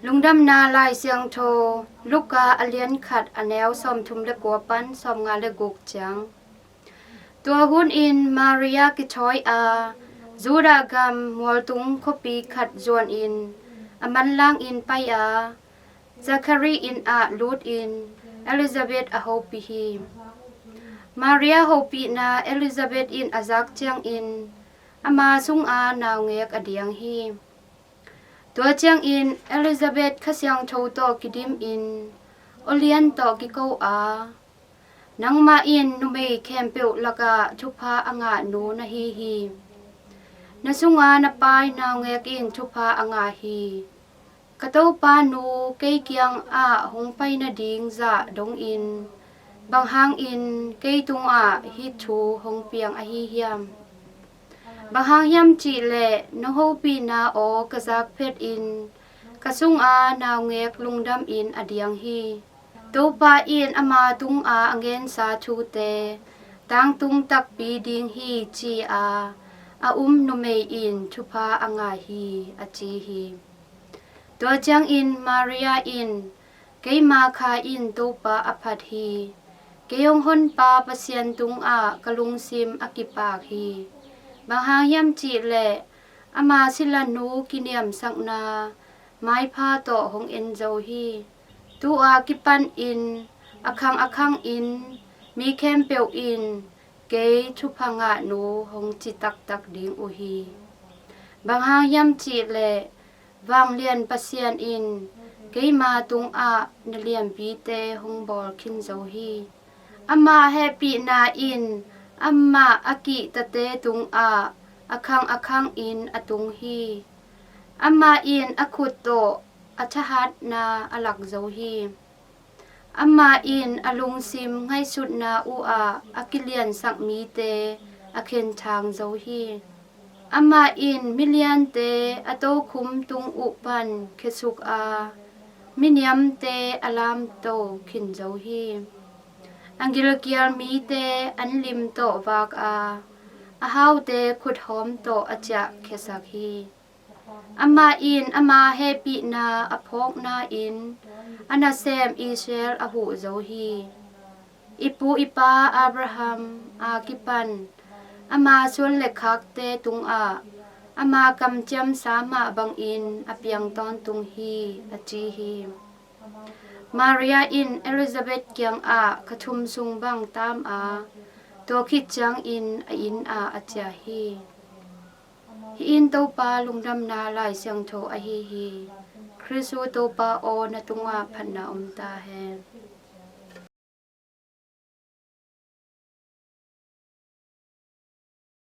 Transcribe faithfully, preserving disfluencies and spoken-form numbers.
Lungdamna Lai Siangtho, Luka a lian khat, a neu sawmthum le kua pan sawmnga le guk ciang. Tua hunin Maria kithawi a, Judah gam mualtung khuapi khat zuanin a manlangin pai a, Zakhari inn ah lutin Elizabeth a hopih hi. Maria hopihna Elizabeth in a zak ciangin ama sunga naungek a diang hi. Tua ciangin Elizabeth Kha Siangtho tawh kidimin, aw lian tawh kiko a, nangmah in numei khempeuh lakah thupha a ngah nu na hi hi. Na sunga na pai naungek in thupha a ngah hi. Ka Topa nu kei kiangah hong pai nading zah dongin bang hangin kei tungah hih thu hong piang ahi hiam? Bang hang hiam cihleh na hopihna aw ka zak phetin ka sunga naungek lungdamin a diang hi. Topa in ama tunga a ngensa thute tangtung takpi ding hi, ci-a a um numei in thupha a ngah hi, a ci hi. Tua ciangin Maria in, keima kha in Topa a phat hi. Kei hong honpa Pasian tungah ka lungsim a kipak hi. Bang hang hiam cihleh ama silanu kiniamsakna maipha tawh hong en zo hi. Tu-a kipanin a khang a khangin mi khempeuh in kei thupha ngah nu hong ci taktak ding uh hi. Bang hang hiam cihleh vanglian Pasian in keima tungah na lianpite hong bawl khin zo hi. Ama hehpihna in amah a kihtate tungah a khang a khangin a tung hi. Amah in a khut tawh a thahatna a lak zo hi. Amah in a lungsim ngaihsutna uhah a kiliansak mite a khenthang zo hi. Amah in miliante a tokhum tung uh pan khiasuk a, miniamte a lamto khin zo hi. A gilkial mite an lim tawh vak a, a haute khuthawm tawh a ciahkhiasak hi. Amah in ama hehpihna a phawkna-in a nasem Israel a huh zo hi. I pu i pa Abraham a kipan ama suan le khakte tungah ama kamciamsa mah bangin a piang tawntung hi, a ci hi. Maria in Elizabeth kiangah kha thum sung bang tam a, tua khit ciangin a inn ah a ciah hi. Hih in Topa Lungdamna Lai Siangtho ahi hi. Khristu Topa aw, na tungah phatna om ta hen.